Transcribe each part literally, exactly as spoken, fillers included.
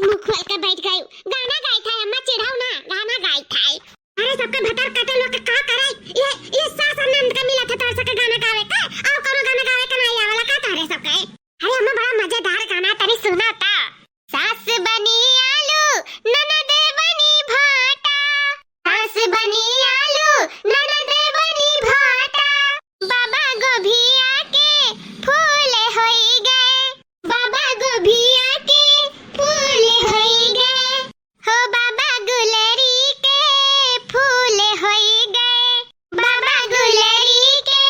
मुँह खोल के बैठ गई। गाना गाइत है अम्मा, चिढ़ाऊ ना, गाना गाइत है। अरे सबके भतार काटा लोग के का करे? ये, ये सास और ननद का मिला था तोर सबके गाना गावे का? और कोनो गाना गावे का नहीं आवेला का तोहरे सबके? अरे अम्मा बड़ा मजेदार गाना, तनी सुना ता। सास बनी आलू, ननद बनी भाटा। सास बनी आलू, ननद बनी भाटा। बाबा गोभिया के फूल होई गए। बाबा गोभिया के फूल होई गए। हो बाबा गुलरी के फूल होई गए। बाबा गुलरी के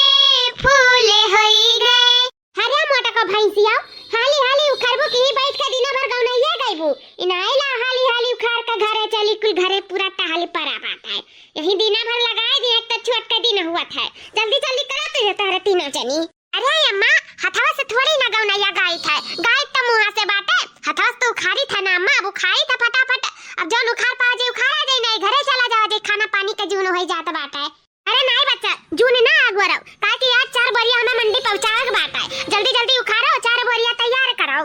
फूल होई गए। अरे मोटा का भैंसिया, हाली हाली उखरबू कि ही बैठ के दिना भर गौनैया गइबू? इनाई ला हाली हाली उखार के घरे चली, कुल घरे पूरा टहल परा बाटे। यही दिना भर लगाए दिए, एक तो छोट के दिन हुआ था। जल्दी जल्दी करो तुझे तोहरे तीनों जनी। अरे अम्मा, हथवा से थोड़ी ना गौनैया गाइत है, गाइत तो मुँहा से बाटे। हथवा से तो उखारी था ना अम्मा, अब उखारी था फटाफट। अब जौन उखार पा जे उखारा जाई, नहीं घरे चला जावा जे, खाना पानी के जून होई जात बाटे। अरे नाई बच्चा, जून ना अगुअरव, काहे कि आज चार बोरिया हमें मंडी पहुँचावे के बाटे। जल्दी जल्दी उखारो, चार बोरिया तैयार करो।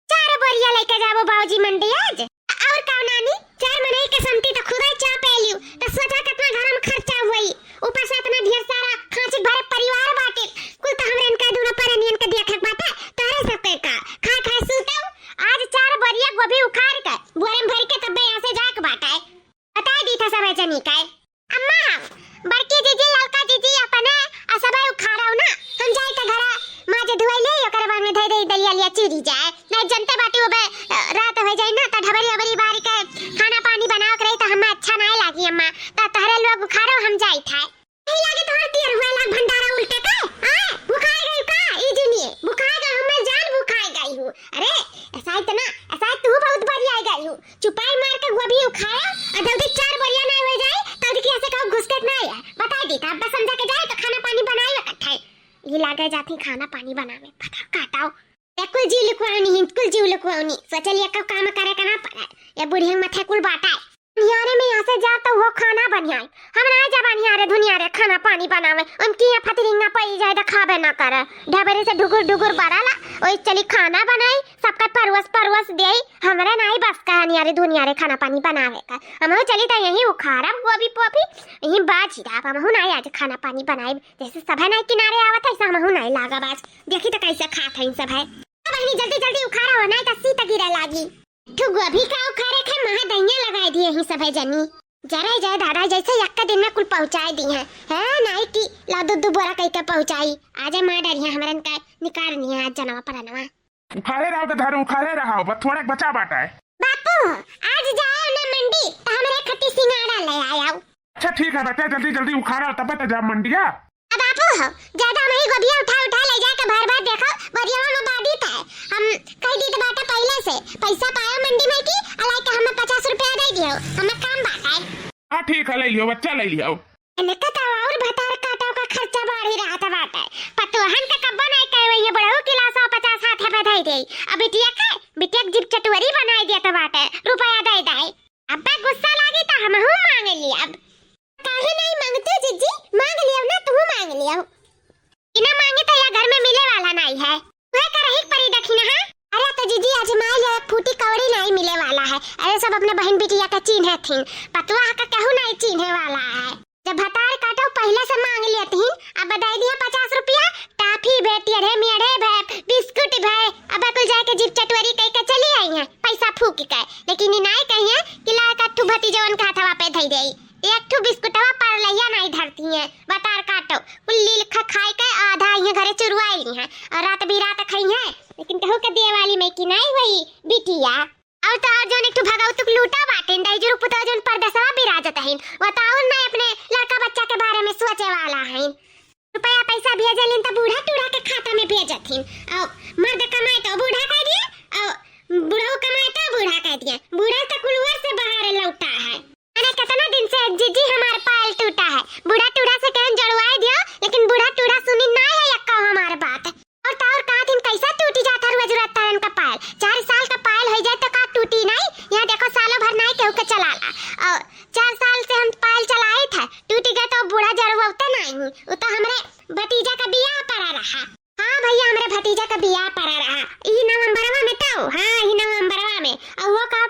चार बोरिया लेके जाबो बाबूजी मंडी आज। और का नानी, चार मनई के समती तो खुदा ही चाह पी लियो, तो सोचा कितना घर में खर्चा हुई, ऊपर से इतना ढेर सारा खांची भरे परिवार बाटे, कुल तो हमरे इनका दोनों परनियन के देखे के बाटे, तोहरे सबके का, खाए खाए सूतव। आज चार बोरिया गोभी उखार के बोरे में भर के तब्बे यहाँ से जाए के बाटे। बताई दी था सबे जनी के। अम्मा, बड़की जीजी, ललका जीजी अपने आ सबे उखाड़ो ना, हम जाई त घरा माजे धोई ले, ओकर बाद में धई दे दलिया लिया चीरी जाए। नहीं जनते बाटी ओबे, अ, रात हो जाई ना, त ढबरी अबरी बारी के खाना पानी बनावे के रही, त हमें अच्छा नहीं लागी अम्मा। त तहरे लोग उखाड़ो, हम जाई था। नहीं लागे तोहर तियर हुए लाग भंडारा उल्टे के, आए, भुखाए गई का, ई जिनिए, भुखाए गई, हमें जान भुखाए गई हूँ। अरे, ऐसा इतना, ऐसा तू बहुत बड़ी आई गई हूँ। चुपाई मार के गोभी उखाया और जल्दी चार बोरिया नहीं हो जाए, तब देखिए ऐसे कहूँ घुस के नहीं है। बताई दी था, अब बस समझा के जाए तो खाना पानी बनाए इकट्ठे। ये लागे जाती खाना पानी बनावे, पता काटाओ। ये कुल जी लुकवानी हिंद, कुल जीव लुकवानी। सोचल ये कब काम करे का ना पड़ा, ये बुढ़िया माथे कुल बाटा है। निहारे में यहाँ से जा तो वो खाना बनियाई, हम ना जा बनिहारे धुनियारे खाना पानी बनावे। उनकी यहाँ फतरिंगा पड़ी जाए तो खाबे ना करे, ढबरी से ढुगुर ढुगुर बराला, ओई चली खाना बनाई, सबका परवस परवस देई। हमरे नाई बस का नियारे दुनियारे खाना पानी बनावे का। हमहू चली त यहीं उखाड़ब गोभी पोभी, यहीं बाजी राब। हमहू नाई आज खाना पानी बनाइब। जैसे सभे नाई किनारे आवत है, ऐसे हमहू नाई लागब आज। देखी त कैसे खात है सभे। बहिनी जल्दी जल्दी उखाड़ा हो, नाई त सीत गिरे लागी। तू गोभी का उखाड़े थे, महा दहिया लगाए दिए ही सभे जनी। जरे जय दादा, जैसे यक्का दिन में कुल पहुँचाए दी हैं। हैं, नाई की ला दू दू बोरा कई के पहुँचाई। आजे मार डरिया हमरन का निकार निया आज जनवा परनवा। उखाड़े रहो तो धरो, उखाड़े रहो, बस थोड़ा बचा बाटा है। बापू, आज जाए ना मंडी, तो हमरे खती सिंगाड़ा ले आयो। अच्छा ठीक है बेटा, जल्दी जल्दी उखाड़ो, तब तो जा मंडिया। अब बापू हो, ज्यादा हम ही गोभिया उठा उठा ले जाके भर भर देखो, बोरिया में बादी था। हम कह दी तो बाटा पहले से, पैसा पायो मंडी में की, अलाई के हमें पचास रुपया दे दियो, हमें काम बाटा है। हाँ ठीक है, ले लियो बच्चा, ले लियो। इनका तो और भतार काटो का खर्चा बढ़ी रहा था बाटे। पतोहन का कब्बो नहीं कहे हुए, ये बड़ो किला सौ पचास हाथ पे धई दे। अब बिटिया के, बिटिया के जीभ चटोरी बनाई दिया था बाटे, रुपया दे दे। अब्बा गुस्सा लागी तो हमहू मांग ली अब। काहे नहीं मांगते जिज्जी, मांग लियो ना, तू मांग लियो। बिना मांगे तो यह घर में मिले वाला नहीं है। वह करही परी दखिना है। अरे तो जिज्जी, आजमाई लो, एक फूटी कौड़ी नहीं मिले वाला है। अरे सब अपने बहन बिटिया का चीन्हे थीन, पतुआ का कहू नहीं चीन्हे वाला है। जब भतार काटो पहले से मांग लेत हीन, अब बताई दिया पचास रुपया, टाफी भे, टेढ़े मेढ़े भे, बिस्कुट भे, अब कुल जाके जीभ चटोरी कई के चली आई हैं, पैसा फूक के। लेकिन ई नाई कही है कि ला एक ठू भतीजवन के हथवा पे धई दे। एक ठू बिस्कुटवा परलैया नाई धरती हैं, बतार काटो। कुल लील खा खाई के आधा इहाँ घरे चुरुआई ली हैं और रात बिरात खाई हैं, लेकिन कहू के दिए वाली में की नाई हुई बिटिया। और तो और जौन एक ठू भगौतुक लूटा बाटे, दाई जुरु पुतवा जौन परदेसवा बिराजत हईन, वो तो और नाई अपने लड़का बच्चा के बारे में सोचे वाला हईन। रुपया पैसा भेजे लिन तो बूढ़ा टूढ़ा के खाता में भेजत हिन। और मर्द कमाए तो बूढ़ा कह दिए, और बूढ़ो कमाए तो बूढ़ा कह दिए। बूढ़ा तो कुलवर से बाहर लौटा है। अरे कितना दिन से जिज्जी हमार पायल टूटा है। बूढ़ा टूढ़ा से कहन जड़वाए दियो, लेकिन बूढ़ा टूढ़ा सुनी ना है यक्का हमार बात। और तो और कहा दिन कैसा टूटी जाता है रोज रोज तरन का पायल। चार साल का पायल हो जाए तो का टूटी नहीं? यहाँ देखो सालों भर नहीं केहू के चलाला। और चार साल से हम पायल चलाई था, टूटी गए तो बूढ़ा जड़वाते नहीं। वो तो हमरे भतीजा का बियाह पड़ा रहा। हाँ भैया, हमरे भतीजा का बियाह पड़ा रहा। ई नवंबरवा में तो, हाँ, ई नवंबरवा में। और वो का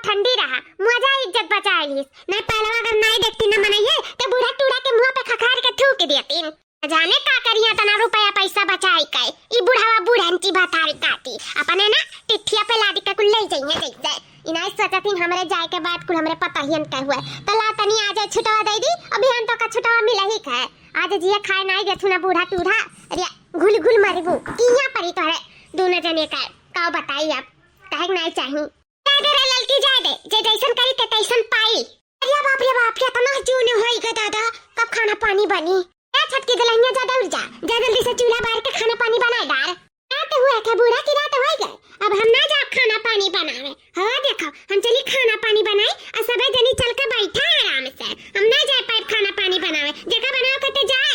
नहीं, पहलवा अगर नहीं देखती ना मनइये, तो बूढ़ा टूढ़ा के मुँह पे खखार के थूक देतीन। जाने का करिया तना रुपया पैसा बचाई के। ई बुढ़ावा बूढ़न की भतारी काटी। अपने ना टिठिया पे लादी के कुल ले जाइए जैसे। इनाई सोचतीन हमरे जाए के बाद कुल हमरे पतहियन के हुए। तो ला तनी आज छुटवा दे दी, अभी हम तो का छुटवा मिला ही है। आज जिए खाए नहीं देथु ना बूढ़ा टूढ़ा। अरे घुल घुल मरबू। किया परी तोहरे दोनों जने का। का बताई अब। कहे के नहीं चाही। जाए दे रे ललकी, जाए दे, जे जैसन करी ते तैसन पाई। अरे बाप रे बाप, केतना जून होई गे दादा, कब खाना पानी बनी? ए छोटकी दुल्हनिया, जा दौड़ जा, जा जल्दी से चूल्हा बार के खाना पानी बनाए डार। रात हुआ था बूढ़ा की रात होई गे, अब हम ना जाब खाना पानी बनावे। हो देखो, हम चली खाना पानी बनाई, आ सबे जनी चल के बैठा आराम से। हम ना जाए पाइब खाना पानी बनावे, जेका बनावे के ते जाए।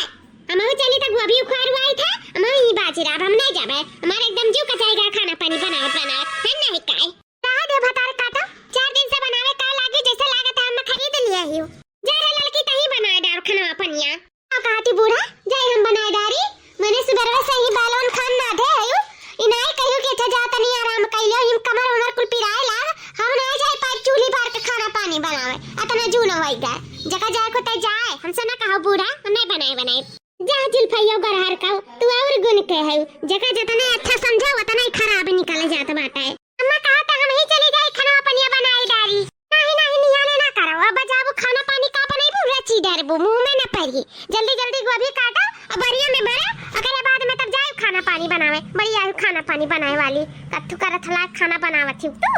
हमहू चली त गोभी उखाड़ हुआ था, हमहू ही बाजी राब, हम ना जाबे। हमारे एकदम जीव कचाई गा खाना पानी बनावत बनावत, है नहीं काई? रहा दे भतार काटो, चार दिन से बनावे का लागी, जैसे लागत है हम खरीद लिए ही। जा रे ललकी, तही बनाए डार खाना अपनिया। का कहती बूढ़ा, जाए हम बनाए डारी, मैंने सुबह से ही बैलोन खान ना दे हयू, इनाई कहू कि अच्छा जा तनी आराम कर लियो, हिम कमर उमर कुल पिराए लाग, हम ना जाए पाए चूल्ही बार के खाना पानी बनावे, अतना जून होई गे, जका जाए को ते जाए, हमसे ना कहो बूढ़ा, हम नहीं बनाए बनाए। जा जुल्फैया गरहर का, तू और गुण के है, जका जतना अच्छा समझा उतना ही खराब निकल जात बाटे। अम्मा कहा त हम ही चली जाई खाना पनिया बनाई डारी। नहीं नहीं नियाने ना करो, अब जाबू खाना पानी का बनैबू, रची डरबू, मुंह में ना पड़ी। जल्दी जल्दी गोभी काटो और बरिया में भरो, ओकरे बाद में तब जाए खाना पानी बनावे। बड़ी आयु खाना पानी बनाए वाली, कत्थू करत हला खाना बनावत ही तू।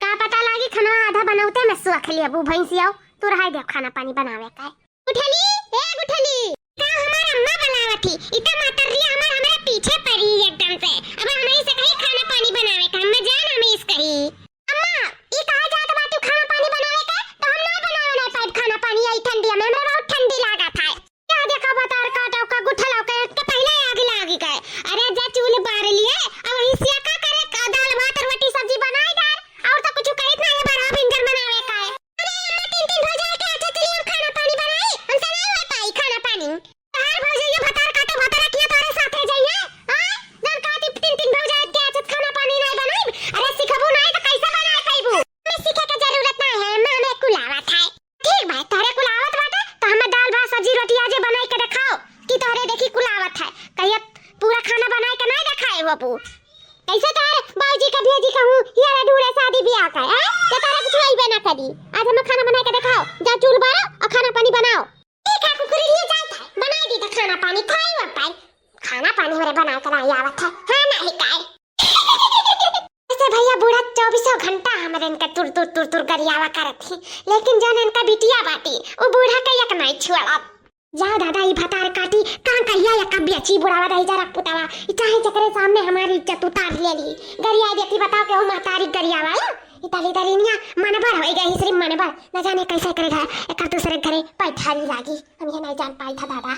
का पता लागी खाना आधा बनौते में सुख लेबू भैंसिया, तू रहाई दे खाना पानी बनावे का। गुठली, ए गुठली, का हमार अम्मा बुलावत ही? इतना मातरिया हमार हमरे पीछे पड़ी एकदम से। अब हमही से कही खाना पानी बनावे का, हम जान हम इस कही। अम्मा, ई कहा जात बा तू खाना पानी बनावे का? तो हम ना बनावे ना पाइब खाना पानी, यही ठंडिया में हमरा बहुत ठंडी लागत है। क्या देखा बतार काटो का गुठलाओ के, के पहले आग लागी गए। अरे जा चूल्ह बार लिए, अब वही से का करे, का दाल भात रोटी सब्जी बनाए डार, और तो कुछ कहित नहीं है, बड़ा भिंजर बनावे का है। अरे अम्मा, तीन तीन भौजाई के अच्छा चली हम खाना पानी बनाई, हमसे नहीं हो पाई खाना पानी। तोहार भौजाई ये भतार काटे भतार किया तोरे साथे जाइए, हाँ? जब कहती तीन तीन भौजाई के अच्छा खाना पानी नहीं बनाई, अरे सिखबू नहीं तो कैसे बनाए पाइबू? हमें सीखे के जरूरत नहीं है, अम्मा हमें कुल आवत है। ठीक भाई, तोहरे कुल आवत बाटे, तो हमें दाल भात सब्जी रोटी आजे बनाई के देखाओ कि तोहरे देखी कुल आवत है। कहिया पूरा खाना बनाई के नहीं देखाए हो बू। कैसे तोहरे बाबूजी का भेजी कहूँ, हियारा ढूंढे शादी ब्याह का, हैं? तो तोहरे कुछ आइबे ना करी। आज हमें खाना बनाई के देखाओ, जा चूल बारो और खाना पानी बनाओ। ठीक है कुकुरी, लिए जाए था, बनाई दी तो खाना पानी खाई वो पाई। खाना पानी हमरे बनाए के नहीं आवत है, हाँ नहीं काई। ऐसे भैया बूढ़ा चौबीसों घंटा हमरे इनका तुर तुर तुर तुर गरियावा करत ही, लेकिन जौन इनका बिटिया बाटी, वो बूढ़ा के एक नहीं छुअलत। जा दादा, ई भतार काटी, कहाँ कहिया एक बेची बुढ़ावा रही जा रख पुतावा, ई चाहे जकरे सामने हमारी इज्जत उतार ले ली। गरिया देखी बताओ के वो महतारी गरियावा, ई तली तलीनिया मनबर होई गई, सिर्फ मनबर, न जाने कैसे करे घर, एक दूसरे घरे पैठारी लागी, हम ये नहीं जान पाई था दादा।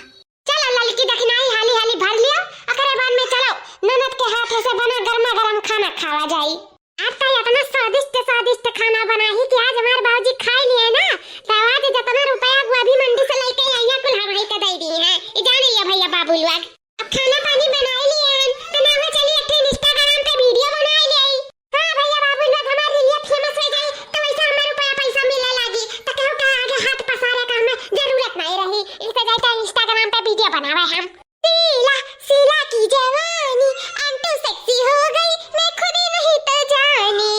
चलो ललकी दखिनाई हाली हाली भर लियो, ओकरे बाद में चलो ननद के हाथ से बना गर्मा गर्म खाना खावा जाई। आज तो इतना स्वादिष्ट स्वादिष्ट खाना बना ही कि आज हमारे बाबूजी खाई लिए ना, तो आज जितना रुपया गोभी मंडी से लेके आई हैं, कुल हम ही के दे दी हैं। ई जान लिया भैया बाबू लोग। अब खाना पानी बनाई लिए हैं, तो ना हो चलिए एक ठे Instagram पे video बनाई लिए। हाँ भैया बाबू लोग, हमार रीलिया famous हो जाई, तो वैसे हमें रुपया पैसा मिले लागी, तो केहू के आगे हाथ पसारे का हमें जरूरत नहीं रही। इसे जाए तो Instagram पे video बनावे हम। शीला, शीला की जवानी, I'm too sexy हो गई, मैं खुद ही नहीं तो जानी।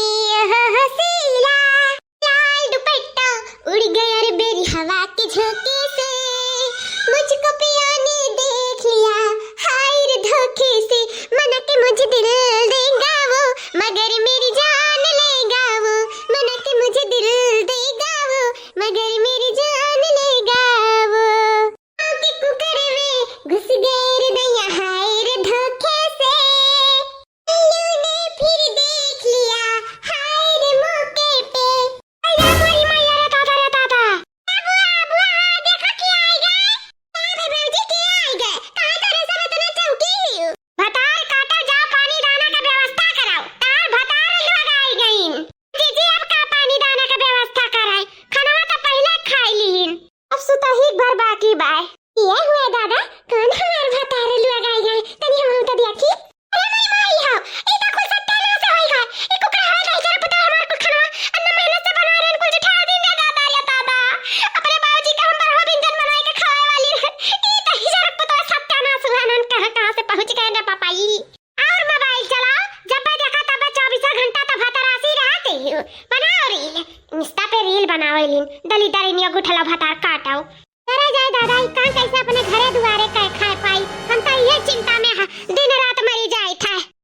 Insta पे reel बनावेलिन, दलिदर इनियो गुठला भतार काटाऊ। करे जाए दादा, ई का कैसे अपने घरे दुआरे कै खाए पाई? हम तो इहे चिंता में ह, दिन रात मरी जाइत है।